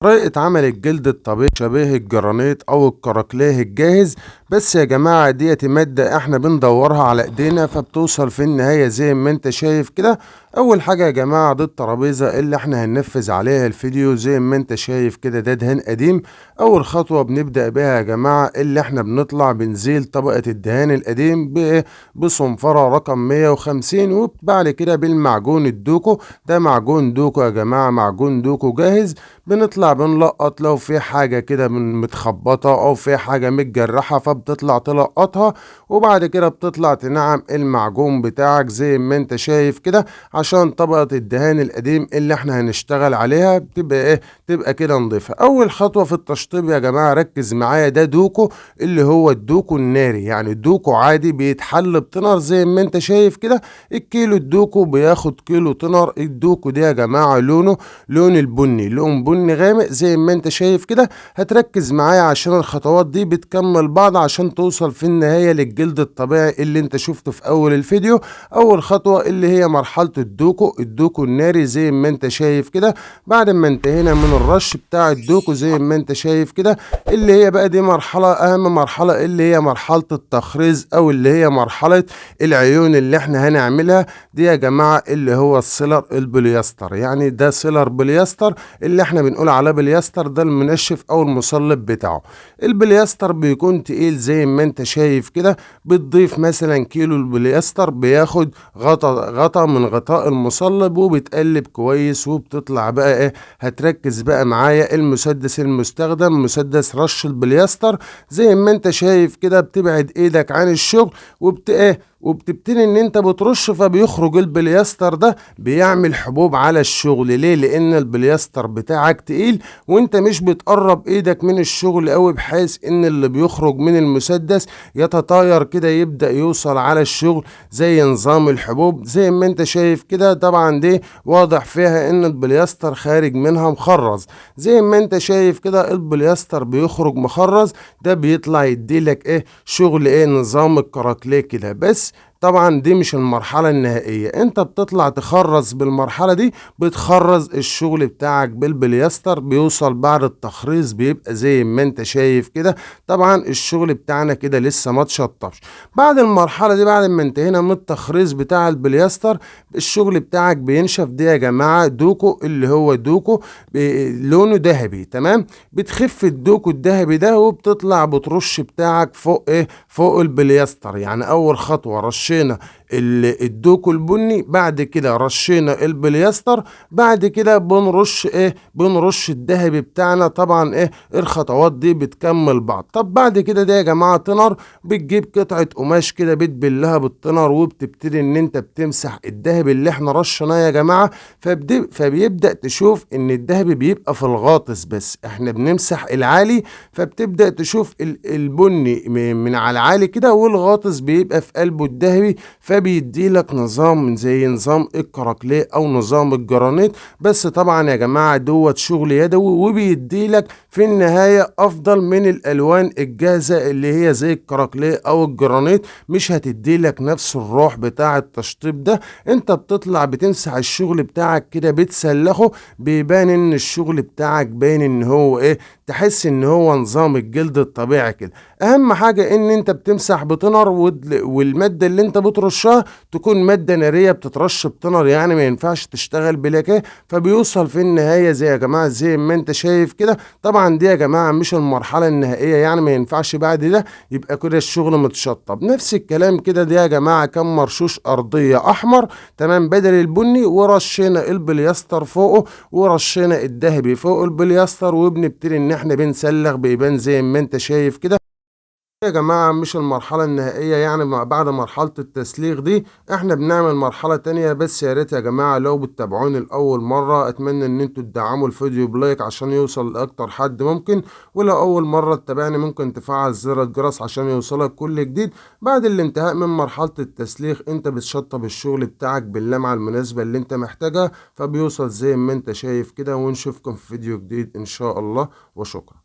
طريقة عمل الجلد الطبيعي شبيه الجرانيت او الكراكليه الجاهز، بس يا جماعة ديت مادة احنا بندورها على ايدينا فبتوصل في النهاية زي ما انت شايف كده. اول حاجة يا جماعة دي الترابيزة اللي احنا هننفذ عليها الفيديو زي ما انت شايف كده، ده دهان قديم. اول خطوة بنبدأ بها يا جماعة اللي احنا بنطلع بنزيل طبقة الدهان القديم بصنفرة رقم 150، وبعد كده بالمعجون الدوكو. ده معجون دوكو يا جماعة، معجون دوكو جاهز. بنطلع بنلقط لو في حاجة كده من متخبطة او في حاجة متجرحة فبتطلع تلقطها، وبعد كده بتطلع تنعم المعجون بتاعك زي ما انت شايف كده، عشان طبقة الدهان القديم اللي احنا هنشتغل عليها بتبقى ايه، تبقى كده نضيفة. اول خطوة في التشطيب يا جماعة ركز معايا، ده دوكو اللي هو الدوكو الناري، يعني الدوكو عادي بيتحل بتنر زي ما انت شايف كده. الكيلو الدوكو بياخد كيلو تنر. الدوكو ده يا جماعة لونه لون البني، لون بني غامق زي ما انت شايف كده. هتركز معايا عشان الخطوات دي بتكمل بعض عشان توصل في النهاية للجلد الطبيعي اللي انت شفته في اول الفيديو. اول خطوة اللي هي مرحلة الدوكو، الدوكو الناري زي ما انت شايف كده. بعد ما انتهينا من الرش بتاع الدوكو زي ما انت شايف كده، اللي هي بقى دي مرحلة اهم مرحلة اللي هي مرحلة التخريز او اللي هي مرحلة العيون اللي احنا هنعملها دي يا جماعة، اللي هو ال sealer البوليستر. يعني ده sealer بوليستر اللي احنا بنقول عليه بوليستر، ده المنشف او المصلب بتاعه. البوليستر بيكون تقيل زي ما انت شايف كده. بتضيف مثلا كيلو البوليستر بياخد غطا من غطاء المصلب، وبتقلب كويس وبتطلع بقى ايه. هتركز بقى معايا، المسدس المستخدم مسدس رش البوليستر زي ما انت شايف كده. بتبعد ايدك عن الشغل وبتبتدي ان انت بترش، فبيخرج البوليستر ده بيعمل حبوب على الشغل. ليه؟ لان البوليستر بتاعك تقيل وانت مش بتقرب ايدك من الشغل قوي، بحيث ان اللي بيخرج من المسدس يتطاير كده يبدأ يوصل على الشغل زي نظام الحبوب زي ما انت شايف كده. طبعا دي واضح فيها ان البوليستر خارج منها مخرز زي ما انت شايف كده. البوليستر بيخرج مخرز، ده بيطلع يديلك ايه شغل ايه نظام الكراكليه كده. بس طبعا دي مش المرحلة النهائية، انت بتطلع تخرز بالمرحلة دي، بتخرز الشغل بتاعك بالبوليستر، بيوصل بعد التخريز بيبقى زي ما انت شايف كده. طبعا الشغل بتاعنا كده لسه ما تشطبش. بعد المرحلة دي، بعد ما انتهينا من التخريز بتاع البوليستر، الشغل بتاعك بينشف. دي يا جماعة دوكو اللي هو دوكو لونه ذهبي، تمام. بتخف الدوكو الذهبي ده وبتطلع بترش بتاعك فوق ايه، فوق البوليستر. يعني اول خطوة رش الدوكو البني، بعد كده رشينا البوليستر، بعد كده بنرش ايه، بنرش الذهبي بتاعنا. طبعا ايه الخطوات دي بتكمل بعض. طب بعد كده ده يا جماعة تنر، بتجيب قطعه قماش كده بتبلها بالتنر وبتبتدي ان انت بتمسح الذهبي اللي احنا رشناه يا جماعة، فبيبدا تشوف ان الذهبي بيبقى في الغاطس بس، احنا بنمسح العالي، فبتبدا تشوف البني من على العالي كده والغاطس بيبقى في قلبه الذهبي، فبيدي لك نظام زي نظام الكراكليه او نظام الجرانيت. بس طبعا يا جماعة دوت شغل يدوي، وبيدي لك في النهاية افضل من الالوان الجاهزة اللي هي زي الكراكليه او الجرانيت، مش هتدي لك نفس الروح بتاع التشطيب ده. انت بتطلع بتمسح الشغل بتاعك كده بتسلخه، بيبان ان الشغل بتاعك باين ان هو ايه، تحس ان هو نظام الجلد الطبيعي كده. اهم حاجة ان انت بتمسح بتنر، والمادة اللي انت بترشها تكون مادة نارية بتترش بتنر، يعني ما ينفعش تشتغل بلاكيه، فبيوصل في النهاية زي يا جماعة زي ما انت شايف كده. طبعا دي يا جماعة مش المرحلة النهائية، يعني ما ينفعش بعد ده يبقى كده الشغل متشطب. نفس الكلام كده دي يا جماعة كان مرشوش ارضية احمر، تمام، بدل البني، ورشينا البوليستر فوقه ورشينا الذهبي فوق البوليستر، وبنبتدي ان احنا بنسلخ، بيبان زي ما انت شايف كده. يا جماعة مش المرحلة النهائية، يعني بعد مرحلة التسليخ دي احنا بنعمل مرحلة تانية. بس يا ريت يا جماعة لو بتتابعوني لأول مرة اتمنى ان انتوا تدعموا الفيديو ب like عشان يوصل لأكتر حد ممكن، ولو اول مرة تتابعني ممكن تفعل زر الجرس عشان يوصلك كل جديد. بعد الانتهاء من مرحلة التسليخ انت بتشطب الشغل بتاعك باللمعة المناسبة اللي انت محتاجها، فبيوصل زي ما انت شايف كده. ونشوفكم في فيديو جديد ان شاء الله، وشكرا.